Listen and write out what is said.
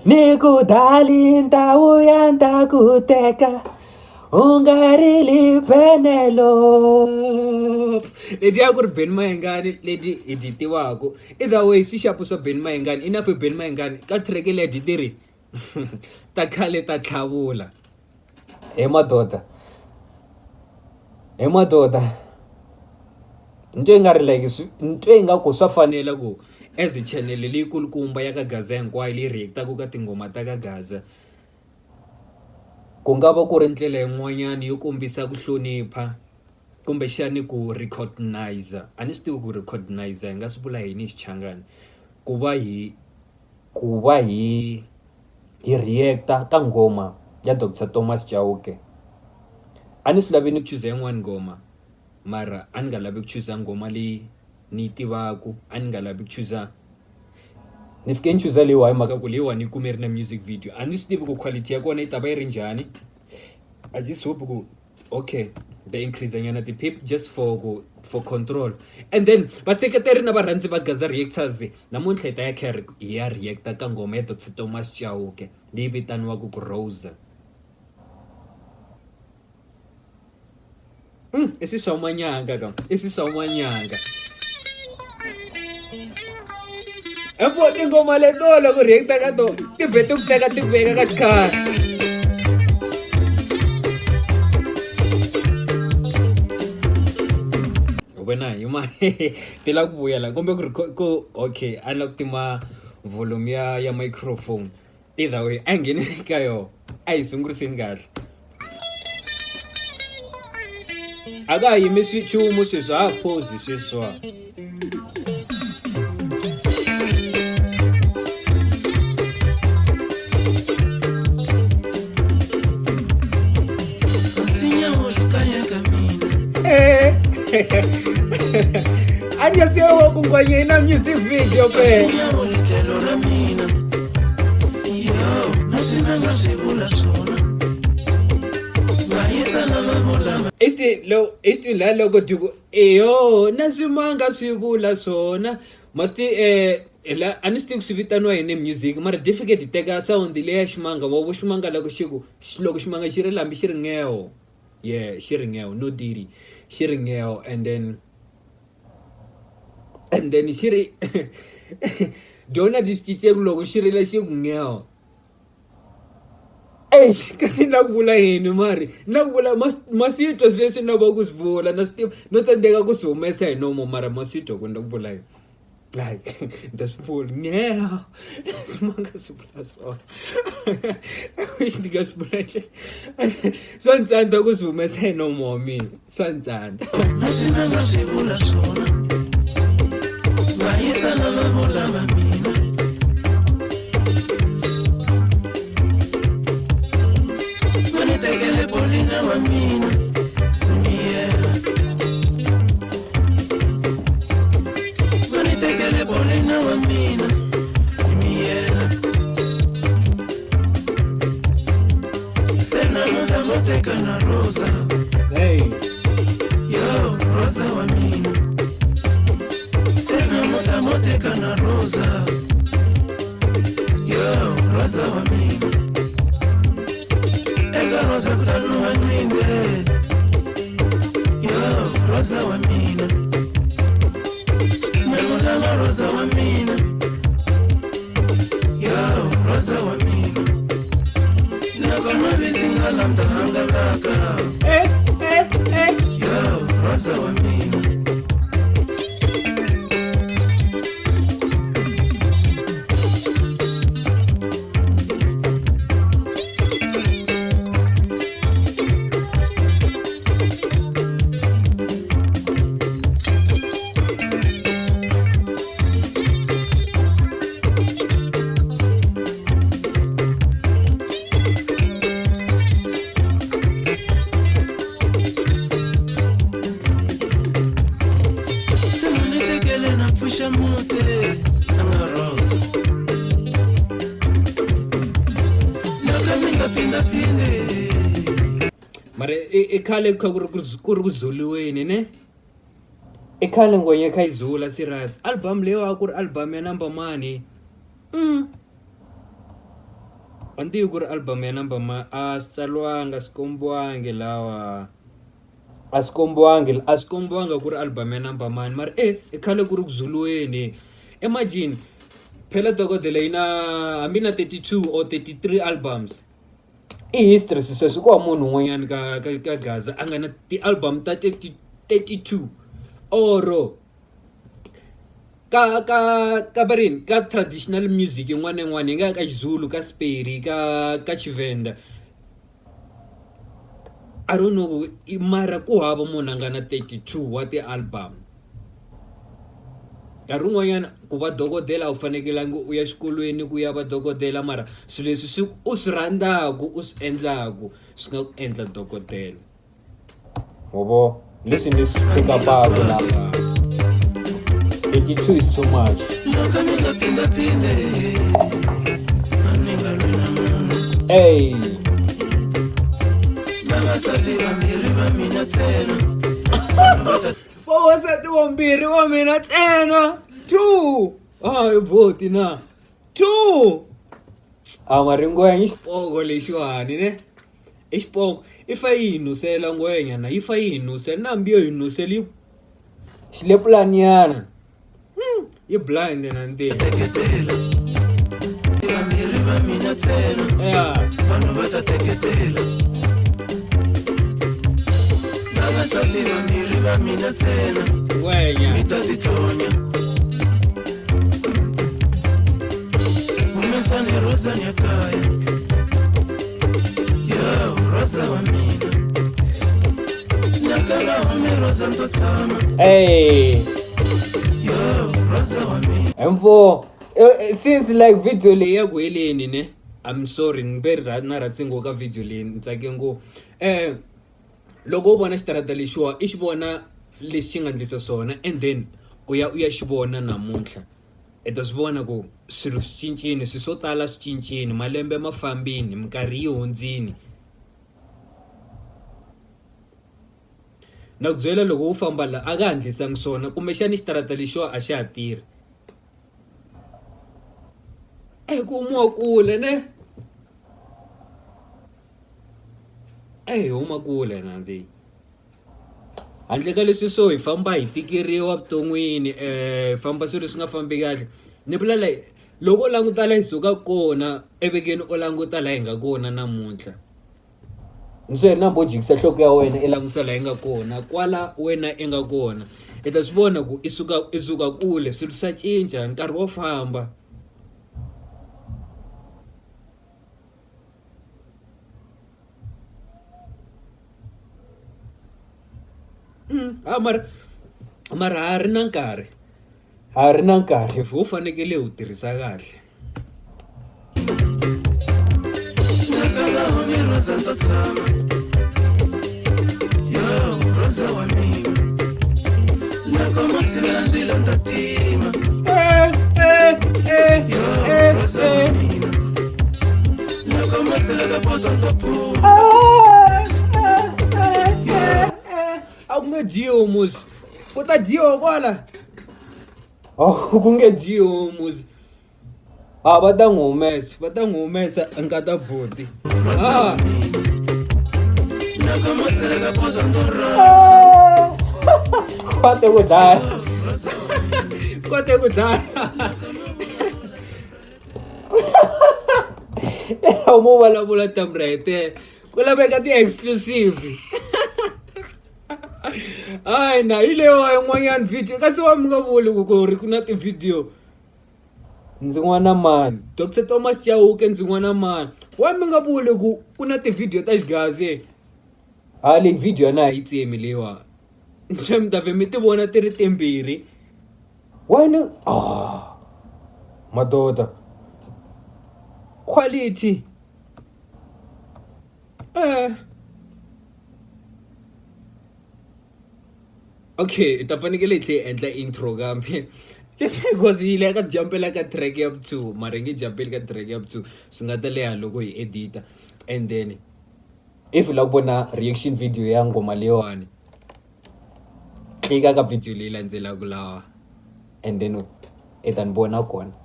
Ni ku dali ni ta vuya ni ta ku teka u nga rili Penelope. Leti a ku ri Benny Mayengani leti hi ti tivaku. Either way swi xapu swa Benny Mayengani enough hi Benny Mayengani ka track leti ti ri ta khale ta tlhavula. He madoda he madoda ni twe nga ri like swi ni twe ingaku swa fanela ku as channel leyi kulukumba ya ka Gaza hinkwayo leyi react-aka ka tinghoma ta ka Gaza ku nga va ku ri ndlela yin'wanyana yo kombisa ku hlonipha kumbexani ku recognize a ni swi tivi ku recognize hi nga swi vula yini hi Xichangani ku va hi ku va hi hi react-a ka nghoma ya Doctor Thomas Chauke a ni swi lavi ni ku chuza yin'wani nghoma mara a ni nga lavi ku chuza nghoma leyi ni yi tivaku a ni nga lavi ku chuza ni fike ni chuza leyiwa hi mhaka ku leyiwani yi kume ri na music video a ni swi tivi ku quality ya kona yi ta va yi ri njhani I just hope ku okay they increase nyana ti-pip just for ku for control and then vaseketeri na varhandzi va Gaza Reactors namuntlha hi ta ya kha hi ya react-a ka nghoma ya Doctor Thomas Chauke leyi vitaniwaka ku Rosa. I swi swa manyanga ka i swi swa manyanga efo tinghoma leto loko react ka to ti vhe ti ku teka ti ku veka ka xikhala wena hi ma ti la ku vuya la kumbe ku ri ku okay a ni la ku tima volume ya microphone either way a hi ngheni ka yona a hi sunguriseni kahle a ka ha yimi nchumu sweswi ha pause sweswiwa a ni se wa ku ngwanye na music video pe i la loko diku eyo na swimanga swi vula swona masti um la a ni swi tivi ku swi vitaniwa yini music mara difficult hi teka sound leya ximanga wa vo ximanga loko xi ku loko ximanga xi ri lambi xi ri ngeo yeah xi ri ngeo no diri xi ri ngeo and then and then xi ri dyona dyi swi cinceku loko xi rila xi ku ngeo Eish kasi ni la ku vula yini mari ni la ku vula ma swi twa swilo leswi ni lavaka ku swi vula na swi tiva no tsandzeka ku swi humesa hi nomo mara ma swi twa ku ni la ku vula yini hayi ni ta swi vula ngeo swimanga swi vula swona I wish ni nga swi vula swa ni tsandza ku swi humesa hi nomo wa mina swa ni tsandza Naswinanga swi vula swona vayisa lava vo lava mina va ni tekele bolina wa mina miyela va ni tekele bolina wa mina miyela se namuntlha mo teka na rosa hey yo rosa wa mina se namuntlha mo teka na rosa yo rosa wa mina eka rosa ku ta nuha ncinde yo rosa wa mina namulama rosa wa mina yo rosa wa mina loko no visinga lam ta hangalaka eh eh eh yo rosa wa mina Se ni tekele na pfuxa muti na marosa loko mi nga phindhaphindi mara i khale kha ku ri ku ri ku zuliweni ne i khale ngwenya kha yi zula serious album leyi a ku ri album ya number mani. A ni tivi ku ri album ya number ma a swi tsariwanga swi kombiwangi lawa a swi kombiwangi a swi kombiwanga ku ri album ya number mani mara e i khale ku ri ku zuluweni imagine phela dokodela yi na hambi na 32 or 33 albums i history swi sweswo ku wa munhu un'wanyana ka ka ka Gaza a nga na ti-album ta 30 32 or ka ka ka va ri yini ka traditional music yin'wana na yin'wana yi nga ya ka Xizulu ka Sepedi ka ka Tshivenda I don't know mara ku hava munhu a nga na 32 wa ti-album nkarhi wun'wanyana ku va dokodela a wu fanekelanga u ya xikolweni ku ya va dokodela mara swilo leswi swi u swi rhandzaka u swi endlaku swi nga ku endla dokodela. Wa vo leswi ni swi pick-up-aku laha 82 is too much. Mhaka mi nga phindhaphinde a ni nga lwi na munhu Ey vavasati vambirhi va mina ntsena vavasati vambirhi va mina ntsena two hayi boti na two a mara ngwenya i xipoko lexiwani ne i xipoko i fa yi hi nusela ngwenya na yi fa yi hi nusela na hambi yo hi nusela yi xilepulaninyana yi blind na ntirho teketela vambirhi va mina ntsena ya vanhu va ta teketela vavasati vambirhi va mina ntsena ngwenya mi ta titlonya humesani rosani ya kaya yo rosa wa mina nakanga humi rosa nto tshama hey yo rosa wa mina M4 since like video leyi ya ku heleni ne I'm sorry ni ve na rhatsi ngopfu ka video leyi ni tsake ngopfu loko u vona xitarata lexiwa i xi vona lexi xi nga endlisa swona and then u ya u ya xi vona namuntlha i ta swi vona ku swilo swi cincile swilo swo tala swi cincile malembe ma fambile minkarhi yi hundzile na ku byela loko wo famba la a ka ha endlisangi swona kumbexani xitarata lexiwa a xa ha tirhi ku humiwa kule ne a hi huma kule na leyi handle ka leswi swo hi famba hi tikeriwa vuton'wini hi famba swilo swi nga fambi kahle ni vula like loko u languta la hi sukaka kona evekeni u languta la hi nga kona namuntlha se na hambi wo jikisa nhloko ya wena i langutisa la yi nga kona kwala wena i nga kona i ta swi vona ku i suka i suka kule swilo swa cinca nkarhi wo famba. A mara mara ha ri na nkarhi ha ri na nkarhi ho fanekele hi wu tirhisa kahle. Nakanga humi rosa nto tshama yo rosa wa mina loko mo tshivela ndzilo nta tima yo rosa wa mina loko mo tseleka poto nto phuma A ku nge dyiwi musi ku ta dyiwa kwala ku nge dyiwi musi a va ta n'wi humesa va ta n'wi humesa nkata buti rosa wa mina loko mo tseleka poto nto ra kwate ku dlaya rosa wa mina kwate ku dlaya mo vulavula tamrete ku laveka ti-exclusive hayi na hi leyo yin'wanyana video kasi wa mi nga vuli ku ku ri ku na ti-video ndzi n'wana mani Doctor Thomas Chauke ndzi n'wana mani why mi nga vuli ku ku na ti-video ta xigazi ha leyi video a na ha yi tsemi leyiwa se mi ta vhe mi ti vona ti ri timbirhi why ni ah madoda quality eh okay hi ta fanekele hi tlhe hi endla intro kambe just because yi le ka jampela ka track ya vu-two mara hi nge jampeli ka track ya vu-two swi nga ta leha loko hi edit-a and then if u lava ku vona reaction video ya nghoma leyiwani tlika ka video leyi landzelaka laha and then i ta ni vona kona.